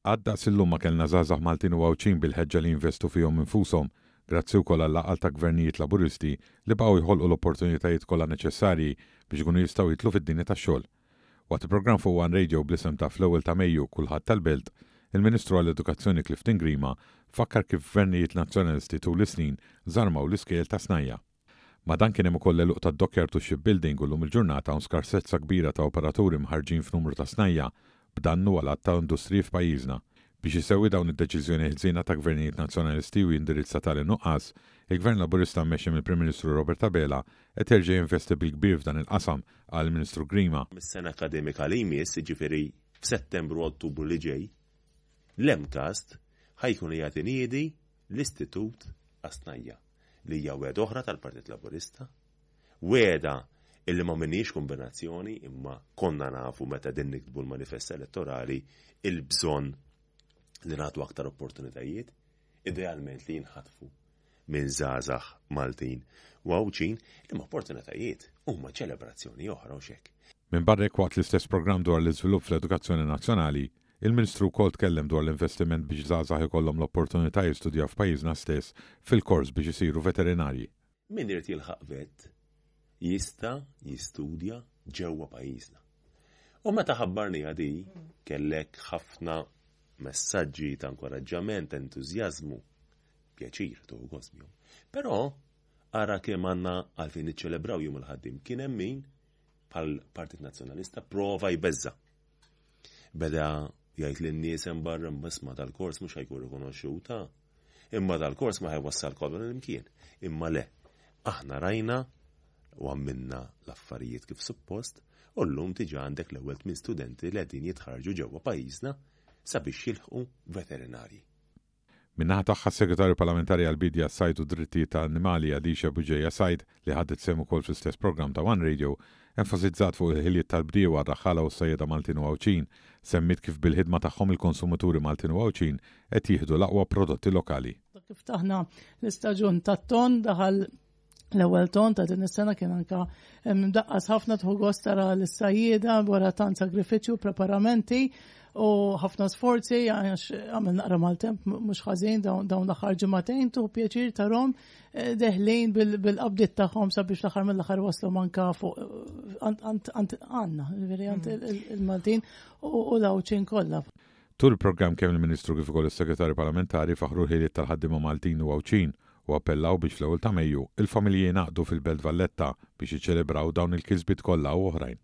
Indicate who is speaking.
Speaker 1: Qatt daqs illum ma kellna żgħażagħ Maltin u Għawdxin bil-ħeġġa li jinvestu fihom infushom, grazzi wkoll għall-għaqal ta' gvernijiet Laburisti li baqgħu jħolqu l-opportunitajiet kollha neċessarji biex ikunu jistgħu jidħlu fid-dinja tax-xogħol. Waqt il-programm fuq One Radio bl-isem ta' Fl-Ewwel ta' Mejju Kulħadd tal-Belt, il-Ministru għall-Edukazzjoni Clifton Grima fakkar kif gvernijiet Nazzjonalisti tul is-snin żarmaw l-iskejjel tas-snajja'. Ma' dan kien hemm ukoll l-għeluq tad-dockyard u shipbuilding u llum il-ġurnata hawn skarsezza kbira ta' operaturi mħarrġin f'numru ta' snajja', b'dannu għal għadd ta' industriji f'pajjiżna. Biex isewwi dawn id-deċiżjoni ħżiena ta' gvernijiet Nazzjonalisti u jindirizza tali nuqqas, il-Gvern Laburista mmexxi mill-Prim Ministru Robert Abela qed jerġa' jinvesti bil-kbir f'dan il-qasam, qal il-Ministru Grima.
Speaker 2: Mis-sena akkademika li jmiss, jiġifieri f'Settembru Ottubru li ġej, l-MCAST ħa jkun qiegħed iniedi l-Istitut għas-Snajja'. li hija wegħda oħra tal-Partit Laburista, wegħda illi ma minniex kombinazzjoni imma konna nafu meta din niktbu l-manifest elettorali il-bżonn li nagħtu aktar opportunitajiet, idealment li jinħatfu minn żgħażagħ Maltin u Għawdxin, imma opportunitajiet huma ċelebrazzjoni oħra u xek.
Speaker 1: Minbarra hekk waqt l-istess programm dwar l-iżvilupp fl-edukazzjoni nazzjonali, Il-Ministru wkoll tkellem dwar l-investiment biex żgħażagħ ikollhom l-opportunità jistudjaw f'pajjiżna stess fil-kors biex isiru veterinarji.
Speaker 2: Min irid jilħaq vet jista' jistudja ġewwa pajjiżna. U meta ħabbarniha di, kellek ħafna messaġġi ta' inkoraġġament, entużjażmu, pjaċir, tieħu gost bihom. Però ara kemm għandna għalfejn niċċelebraw Jum il-Ħaddiem. Kien hemm min bħall-Partit Nazzjonalista prova jbeżża'. Beda jgħid lin-nies hemm barra imma isma' dal-kors mhux ħajkun rikonoxxut, ah. Imma dal-kors ma ħajwassal kollu l-imkien. Imma le, aħna rajna u għamminna l-affarijiet kif suppost u llum diġà għandek l-ewwel tmien studenti li qegħdin jitħarġu ġewwa pajjiżna sabiex jilħqu veterinarji.
Speaker 1: Min-naħa tagħha s-Segretarju Parlamentari għall-Biedja, s-Sajd u d-Drittijiet tal-Annimali, Alicia Bugeja Said, li ħadet sehem ukoll fl-istess programm ta' One Radio, enfasizzat fuq il-ħiliet tal-bdiewa, r-raħħala u s-sajjieda Maltin u Għawdxin. Semmiet kif bil-ħidma tagħhom il-konsumaturi Maltin u Għawdxin qed jieħdu l-aqwa prodotti lokali.
Speaker 3: Kif ftaħna l-istaġun tat-ton daħal L-ewwel ton ta' din is-sena kien anka mdaqqas ħafna tħu gost tara l-sajjieda wara tant sagrifiċċju, preparamenti u ħafna sforzi għax għamel naqra maltemp mhux ħażin dawn l-aħħar ġimagħtejn tu pjaċir tarhom eh, deħlin bil-qabdiet tagħhom sabiex l-aħħar mill-aħħar waslu manka fuq għandna, ġifieri għand mm. il-Maltin u l-Għawdxin kollha.
Speaker 1: Tul il-programm kemm il-Ministru kif ukoll is-Segretarju Parlamentari faħħru l-ħiliet tal-ħaddiema Maltin u Għawdxin u appellaw biex fl-ewwel ta' Mejju, il-familji jingħaqdu fil-Belt Valletta biex jiċċelebraw dawn il-kisbiet kollha u oħrajn.